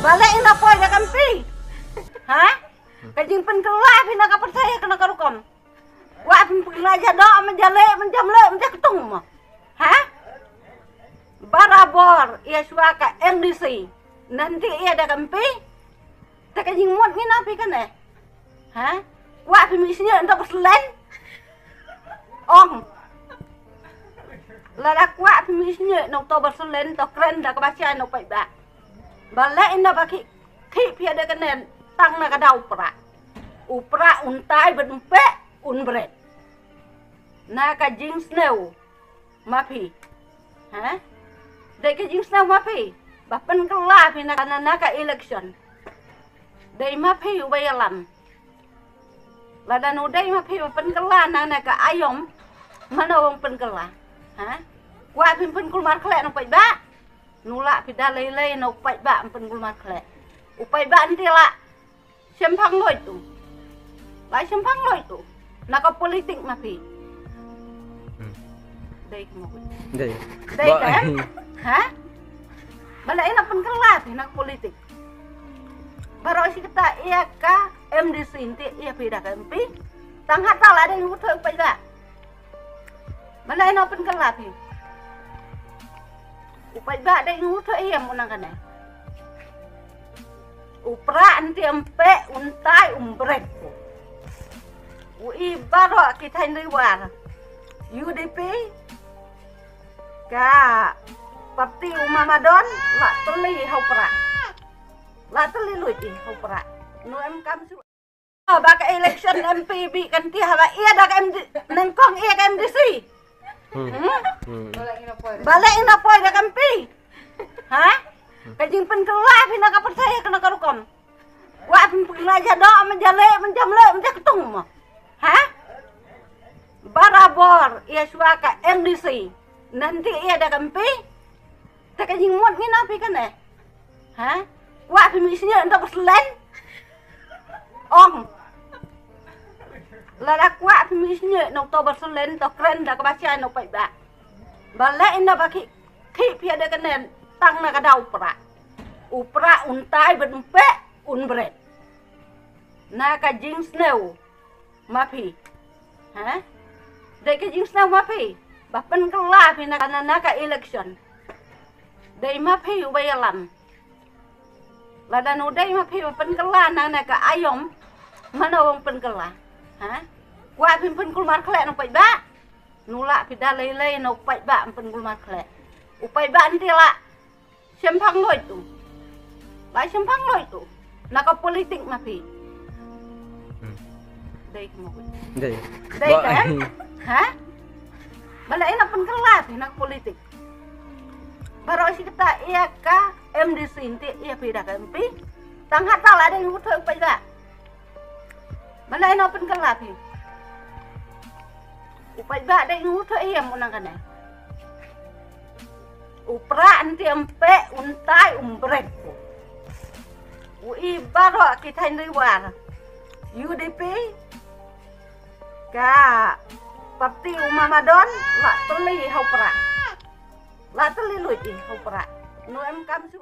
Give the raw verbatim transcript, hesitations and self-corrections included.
Balei ina poi da ka M P? Ha? Ka jingpynkylla phi na ka pyrthei kano ka rukom? Kwah phi pynkylla ja doh, man ja leh, man ja mleh, man ja ktung mo. Ha? Barabor ïa shuwa ka M D C. Nanti ïa da ka M P. Te ka jingmut ngi na phi kane. Ha? Kwah phi mih sniew nto ba slen. Ong. Lada kwah phi mih sniew nto ba slen, to kren da kaba shai na u paidbah. Balei ina ba ki ki phi da kane tang na ka daw pra. U pra un tai bad un pek un bret. Na ka jingsniew ma phi. Ha? Dei ka jingsniew ma phi ba pynkylla phi na ka, na, na ka election. Dei ma phi uba ïalam. Lada nu dei ma phi ba pynkylla na, na ka aïom, mano ong pynkylla? Ha? Kwah phi pynkulmar khleh na u paidbah? Nu lah phi da lei lei na u paidbah pynkulmar khleh. U paidbah nti lah shemphang loi tu. Lah shemphang loi tu. Na ka politik ma phi. Hmm. Dei ka mo. Dei. Dei ka, eh? Ha? Balei ina pynkylla phi na ka politik. Baroh shi katta ïa ka M D C nti ïa phi da ka M P. Tang hata la dei u thoh u paidbah. Balei ina pynkylla phi. U paidbah dei u thoh ïa mo nang kane. U pra nti em pek un tai um bret. U i baroh ki thaiñ ri war. U D P ka parti u Mamadon la tylli ha u pra. La tylli luid i ha u pra. Nu em kam shu. Ba ka election M P bih kan ti haba ïa da ka M D, nyngkong ïa ka M D C. Hmm. Hmm? Hmm. Balei ina poi da ka M P. Ha? Ka jingpynkylla phi na ka pyrthei kano ka rukom? Kwah phi pynkylla ja doh, man ja leh, man ja mleh, man ja ktung mo. Ha? Barabor ïa shuwa ka M D C. Nanti ïa da ka M P. Te ka jingmut ngi na phi kane. Ha? Kwah phi mih sniew nto ba slen. Ong. Lada kwah phi mih sniew nto ba slen, to kren da kaba shai na u paidbah. Balei ina ba ki ki phi da kane tang na ka daw pra. U pra un tai bad un pek un bret. Na ka jingsniew ma phi. Ha? Dei ka jingsniew ma phi ba pynkylla phi na, na, na ka election. Dei ma phi uba ïalam. Lada nu dei ma phi ba pynkylla na, na ka aïom, mano ong pynkylla. Ha? Kwah phi pynkulmar khleh na u paidbah. Nu lah phi da lei lei na u paidbah pynkulmar khleh. U paidbah nti lah shemphang loi tu. Lah shemphang loi tu. Na ka politik ma phi. Hmm. Dei ka mo. Dei. Dei ka, eh? Ha? Balei ina pynkylla phi na ka politik. Baroh shi katta ïa ka M D C nti ïa phi da ka M P. Tang hata la dei u thoh u paidbah. Balei ina pynkylla phi. U paidbah dei u thoh ïa mo nang kane. U pra nti em pek un tai um bret. U i baroh ki thaiñ ri war. U D P ka parti u Mamadon la tylli ha u pra. La tylli luid i ha u pra. Nu em kam shu.